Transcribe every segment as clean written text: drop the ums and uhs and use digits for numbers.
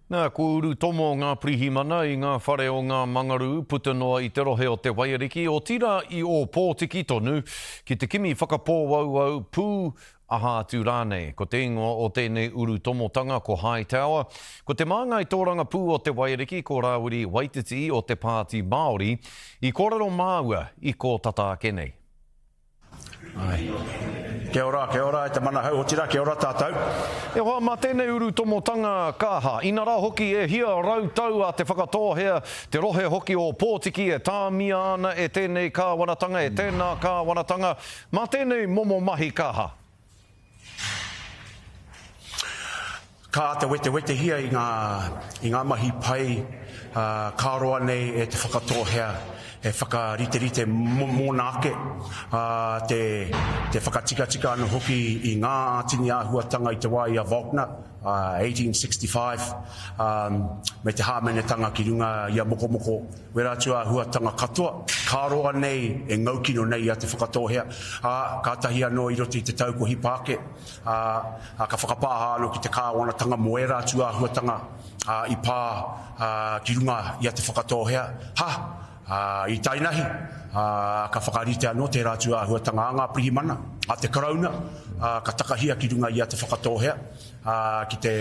Nā, kua urutomo ngā pirihimana i ngā whare o ngā Mangarū puta noa i te rohe o Te Waiariki, otirā i Ōpōtiki tonu, ki te kimi whakapōauau, pū, aha atu rānei. Ko te ingoa o tēnei urutomotanga ko High Tower. Ko te māngai tōrangapū o Te Waiariki ko Rāwiri Waititi o te Pāti Māori i kōrero māua i kō tata ake nei. Ae. Kia ora, kia ora e te Manahau, otirā kia ora tātou. E hoa, mā tēnei urutomotanga ka aha? Inarā hoki e hia rautau a Te Whakatōhea, te rohe hoki o Ōpōtiki e tāmia ana e tēnei kāwanatanga, e tēnā kāwanatanga, mā tēnei momo mahi ka aha? Ka āta wetewetehia i ngā, i ngā mahi pai, ā, ka roa nei e Te Whakatōhea e whakariterite mōna ake, ā, te, te whakatikatika anō hoki i ngā tini āhuatanga i te wā i a Volkner, ā, 1865, ā, me te hāmenetanga ki runga i a Mokomoko, wērā atu āhuatanga katoa, ka roa nei e ngaukino nei i a Te Whakatōhea, ā, kātahi anō i roto i te tau kua hipa ake, ā, ka whakapāha anō ki te kāwanatanga mō ērā atu āhuatanga i pā ki runga i a Te Whakatōhea, ha, i tainahi, ā, ka whakarite anō tērā atu āhuatanga a ngā pirihimana, a te Karauna, ā, ka takahia ki runga i a Te Whakatōhea, ā, ki te,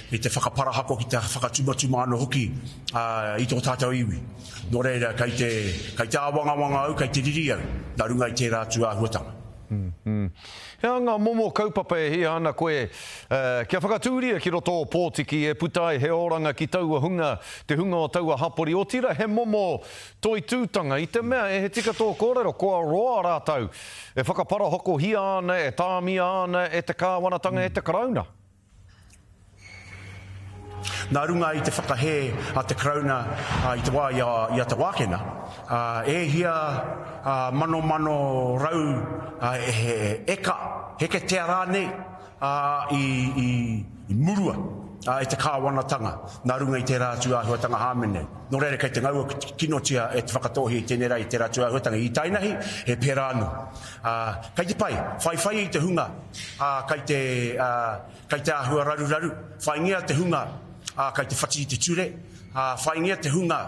ki te whakaparahako, ki te whakatumatuma anō hoki, ā, i tō tātou iwi. Nō reira, kei te, kei te āwangawanga au, kei te riri au, nā runga i tērā atu āhuatanga. He aha ngā momo kaupapa e hia ana koe kia whakatūria ki roto o Pōtiki e puta ai he oranga ki taua hunga, te hunga o taua hapori, otira he momo toitūtanga i te mea e he tika tō kōrero kua roa rātou e whakaparahokohia ana, e tāmia ana e te kāwanatanga, e te Karauna? Nā runga i te whakahē a te Karauna i te wā i a Te Wākena, e hia manomano rau eka, heketea rānei, i murua e te kāwanatanga nā runga i tērā atu āhuatanga hāmene. Nō reira kei te ngaua kinotia e Te Whakatōhea i tēnei rā i tērā atu āhuatanga. I tainahi, he pērā anō. Kei te pai, whaiwhai i te hunga kei te, Kei te āhua raruraru, whaingia te hunga kei te whati i te ture, whaingia te hunga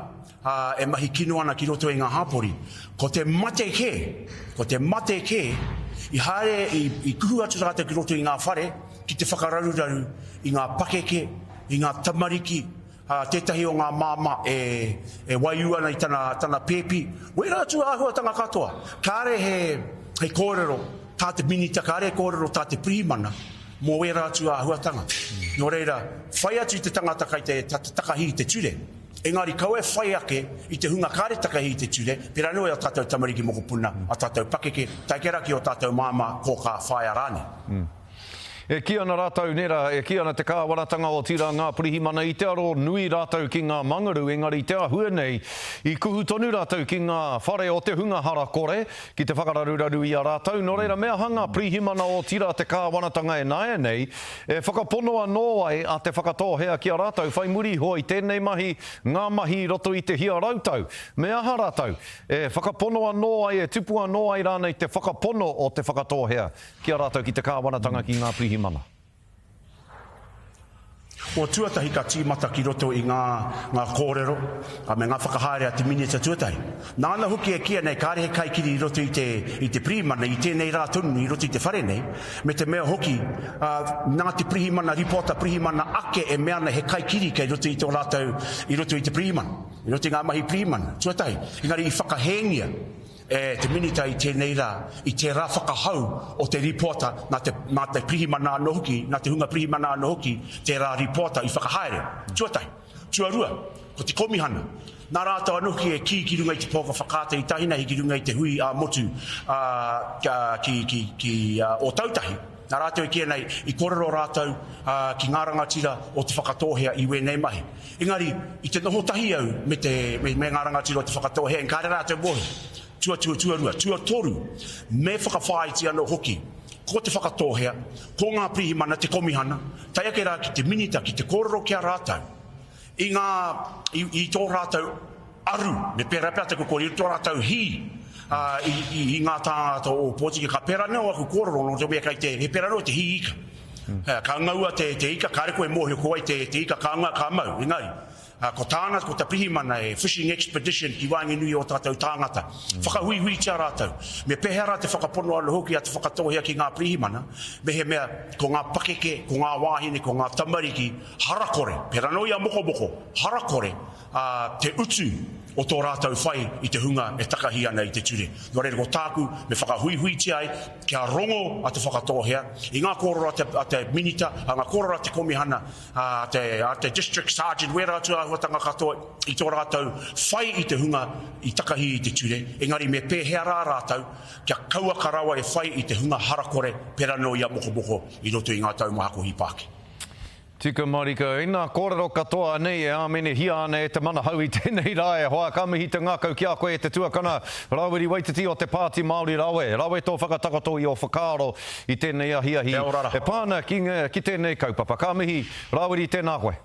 e mahi kino ana ki roto i ngā hapori. Ko te mate kē, ko te mate kē, i haere, i kuhu atu rātou ki roto i ngā whare ki te whakararuraru i ngā pakeke, i ngā tamariki, tētahi o ngā māmā e waiū ana i tana pēpi, wērā atu āhuatanga katoa. Kāre he kōrero tā te minita, kāre he kōrero tā te pirihimana mō wērā atu āhuatanga. Nō reira, whai atu i te tangata kai te takahi i te ture, engari kaua e whai ake i te hunga kāre takahi i te ture, pērā anō i ā tātou tamariki mokopuna, ā tātou pakeke, tae kē rā ki ō tātou māmā, kōkā, whaea rānei. E kī ana rātou, nē rā, e kī ana te kāwanatanga otirā ngā pirihimana i te aro nui rātou ki ngā mangaru, engari te āhua nei, i kuhu tonu rātou ki ngā whare o te hunga hara kore, ki te whakararuraru i a rātou, nō reira me aha ngā pirihimana otirā te kāwanatanga e nāianei, e whakapono anō ai a Te Whakatōhea ki a rātou whai muri iho i tēnei mahi, ngā mahi i roto i te hia rautau, me aha rātou, e whakapono anō ai, e tupu anō ai rānei te whakapono o Te Whakatōhea Ki a rātou ki te kāwanatanga ki ngā pirihimana. O tuatahi ka tīmata ki roto i ngā ngā kōrero me ngā whakahaere a te Minita tuatahi. Nāna hoki e kīia nei kāre he kaikiri i roto i te i te pirihimana i tēnei rā tonu i roto i te whare nei, me te mea hoki nā te pirihimana ripoata pirihimana ake e mea ana he kaikiri kei roto i tō rātou i roto i te pirihimana, i roto i ngā mahi pirihimana, tuatahi. Engari i whakahēngia E te Minita i tēnei rā, i tērā whakahau o te rīpoata nā te, nā te pirihimana anō hoki, nā te hunga pirihimana anō hoki tērā rīpoata i whakahaere, tuatahi. Tuarua, ko te Komihana, nā rātou anō hoki e kī ki runga i te pouaka whakaata i Tahinahi ki runga i te hui ā-motu ā, ki, ki, ki Ōtautahi, nā rātou e kīia nei, i kōrero rātou ki ngā rangatira o Te Whakatōhea i wēnei mahi. Engari, i te noho tahi au me te, me, me ngā rangatira o Te Whakatōhea, kāre rātou mōhio. Tuatua, tuarua, tuatoru, me whakawhāiti anō hoki ko Te Whakatōhea, ko ngā pirihimana, te komihana, tae ake rā ki te minita ki te kōrero ki a rātou i ngā, i, i tō rātou aru, me pērā pea taku kōrero, i tō rātou hī ā, i, i, i ngā tāngata o Ōpōtiki. Ka pērā anō aku kōrero, nō te mea kei te, he pērā anō te hī ika. Ka ngaua te, te ika, kāre koe e mōhio ko wai te, te ika ka nga, ka mau, engari, ko tāna, ko ta Pirihimana e fishing expedition ki waenganui i ō tātou tāngata. Whakahuihuitia rātou. Me pēhea rā te whakapono anō hoki a Te Whakatōhea ki ngā Pirihimana, mehemea ko ngā pakeke, ko ngā wāhine, ko ngā tamariki harakore, pērā anō i a Mokomoko, harakore, ā, te utu o tō rātou whai i te hunga e takahi ana i te ture. Nō reira, ko tāku me whakahuihuitia ai kia rongo a Te Whakatōhea i ngā kōrero a te, a te Minita, a ngā kōrero a te Komihana, a te, a te District Sergeant, wērā atu āhuatanga katoa i tō rātou whai i te hunga i takahi i te ture, engari me pēhea rā rātou kia kauaka rawa e whai i te hunga harakore pērā nō i a Mokomoko i roto i ngā tau maha ko hipa ake. Tika marika, ina kōrero katoa anei e āmenehia ana e te manahau i tēnei rā e hoa, ka mihi te ngākau ki a koe e te tuakana Rāwiri Waititi o te Pāti Māori Rawe, rawe tō whakatakoto i ō whakaaro i tēnei ahiahi e pā ana ki, ki tēnei kaupapa. Ka mihi, Rāwiri, tēnā koe.